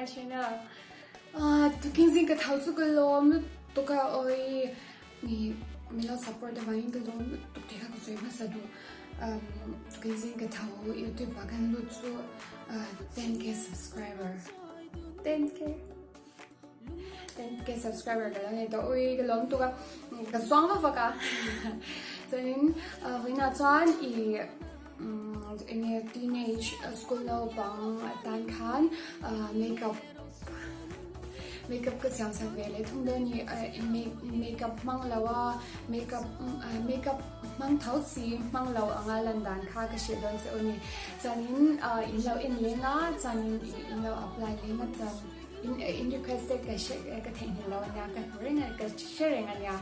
my channel ah tukin zing ka tho chu ka lawm lutuk a awii ni min lo support avangin ka lawm lutuk tih kha ka sawi hmasa duh tukin zing ka tho youtube ah khan lut chu 10k subscriber 10k 10k subscriber ka lo nei tawh ui ka lawm tuk a ka chuang vak vak a chuanin vawiinah chuan ih enge teenage school naupang atan khan makeup makeup ka siam sak ve leh thung dawn a ni makeup hmang lo a makeup makeup hmang tho si hmang lo anga lan dan kha ka hrilh dawn che u ni chuanin in lo en leng a chuanin in lo apply leng a chuan In request te ka hre ka theihnghilh lo ania ka hmu reng a ka hre reng ania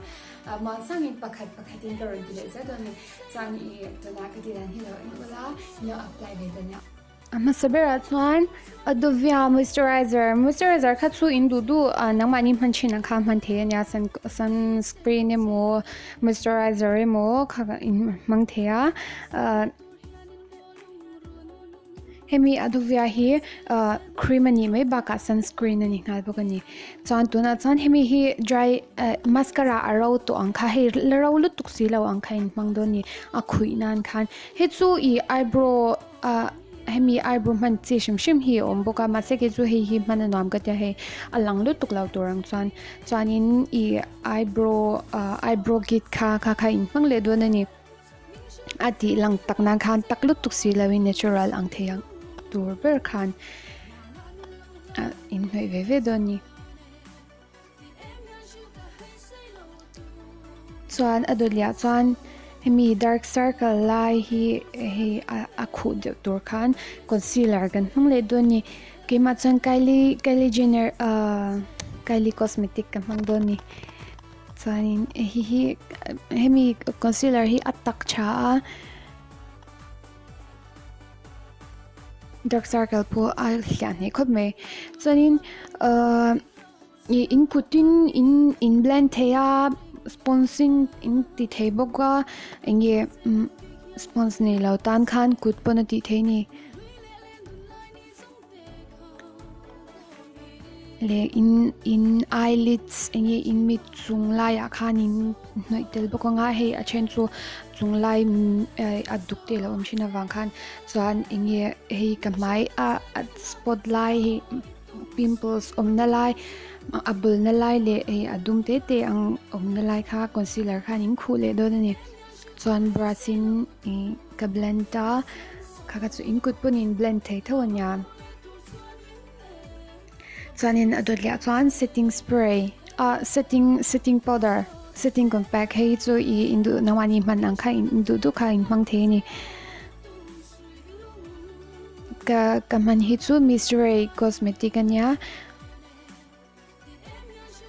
muangsangin pakhat pakhatin ka rawn ti leh zet dawn a ni chuan i tunah ka tih dan hi lo en ula in lo apply ve dawn nia. A hmasa berah chuan Adovia moisturizer moisturizer kha chu in duh duh ah nangmahni hman thin ang kha a hman thei ania sun sunscreen emaw moisturizer emaw kha in hmang thei a ah. Hemi Aduvia hi ah cream a nih mai bakah sunscreen a ni nghal bawk a ni chuan tunah chuan hemi hi dry eh mascara a ro tawh ang kha hei la ro lutuk si lo ang kha a inhmang dawn a ni a khuih nan khan hei chu ih eyebrow ah hemi eyebrow hman chi hrim hrim hi a awm bawk a mahse kei chu hei hi hman a nuam ka tia hei a lang lutuk lo tur ang chuan chuanin ih eyebrow ah eyebrow kit kha kha kha a inhmang leh dawn a ni. A tih lang tak nan khan tak lutuk si lo in natural ang thei ang tur ber khan a in hnawih ve ve dawn a ni. Chuan a dawtliah chuan hemi dark circle lai hi hei a khuh deuh tur khan concealer kan hmang leh dawn a ni. Keimah chuan Kylie Kylie Jenner ahh Kylie cosmetic ka hmang dawn a ni. Chuanin hei hi hemi concealer hi a tak tha a dark circle pawh a hliah hneh khawp mai chuanin ahh ih in kutin in in blend thei a sponge in in ti thei bawk a eng nge umm sponge nei lo tan khan kut pawn a tih theih a ni. Leh in in eyelids eng nge in mit chung laiah khanin hnawih tel bawk ang a hei a then chu chung lai eh a duk te a lo awm thin avang khan chuan eng nge hei ka hmai a a spot lai hei pimples awmna lai a bul na lai leh hei a dum te te ang awmna lai kha concealer khan in khuh leh dawn a ni chuan brush in ih ka blend a kha kha chu in kut pawn in blend thei tho a nia. Chuanin a dawt leh ah chuan setting spray ah setting setting powder setting compact hei hi chu ih in duh nangmahni hman ang kha in duh duh kha in hmang thei a ni ka ka hman hi chu miss ray cosmetic a nia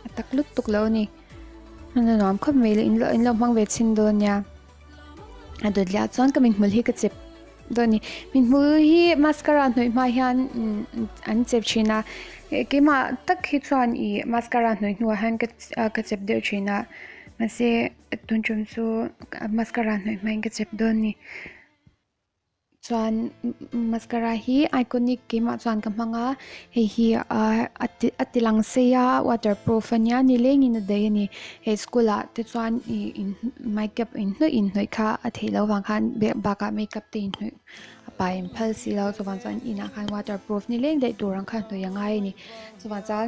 a tak lutuk lo a ni hman a nuam khawp mai in lo in lo hmang ve chhin dawn nia a dawt leh ah chuan ka mithmul hi ka chep dawn a ni mithmul hi mascara hnawih hma hian an chep thin a keimah tak hi chuan ih mascara hnawih hnuah hian ka ka chep deuh thin a mahse tun tum chu mascara hnawih hma in ka chep dawn a ni. Chuan mascara hi iconic keimah chuan ka hmang a hei hi ah a ti lang sei a waterproof a nia nilengin a daih a ni hei school ah te chuan ih in makeup inhnawih inhnawih kha a theih loh avang khan bakah makeup te inhnawih a pai an phal si lo chuvang chuan inah khan waterproof nileng daih tur ang kha hnawih a ngai a ni chuvang chuan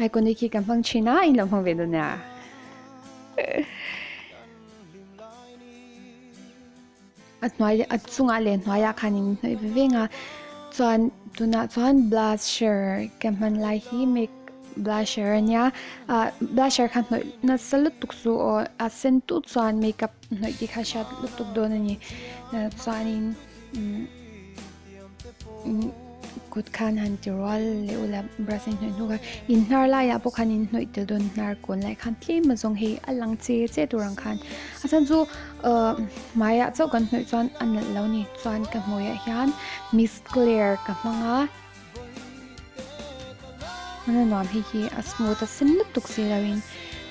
iconic hi ka hmang thin a in lo hmang ve dawn nia. A hnuai a chungah leh hnuaiah khan in hnawih ve veng a chuan tunah chuan blusher ka hman lai hi make blusher a nia ah blusher kha hnawih nasa lutuk chu aw a sen tut chuan makeup hnawih tih kha a hriat lutuk dawn a ni chuanin umm. Kut khan han ti rual leh ula brush a inhnawih hnu khan in hnar laiah pawh khan in hnawih tel dawn hnar kawn lai khan tlem a zawng hei a lang che che tur ang khan a chhan chu ahh hmaiah chauh kan hnawih chuan a nalh lo a ni chuan ka hmuiah hian miss claire ka hmang a a nuam hei hi a smooth a sen lutuk si lo in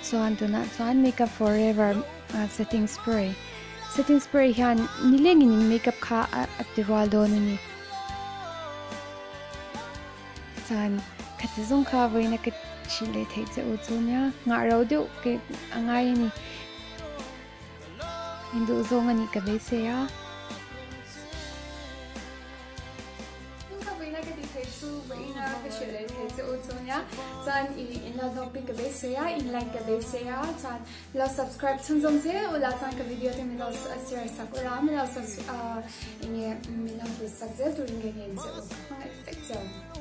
chuan tunah chuan makeup forever setting spray. Setting spray hian nilengin in makeup kha a ti rual dawn a ni. Chuan Khati zawng kha vawiin a ka hrilh leh theih che u chu nia, nghah ro deuh ke a ngai a ni. Induh zawng a nih ka beisei a. Ka vawiina ka tih theih chu vawiina ka hrilh leh theih che u chu nia. Chuan i in lo hlawkpui ka beisei a, in like ka beisei a, chuan lo subscribe chhunzawm zel ula chuan ka video te min lo share sak ula, min lo enge min lo hlut sak zel turin ka ngen che u. Ka hmangaih vek che u.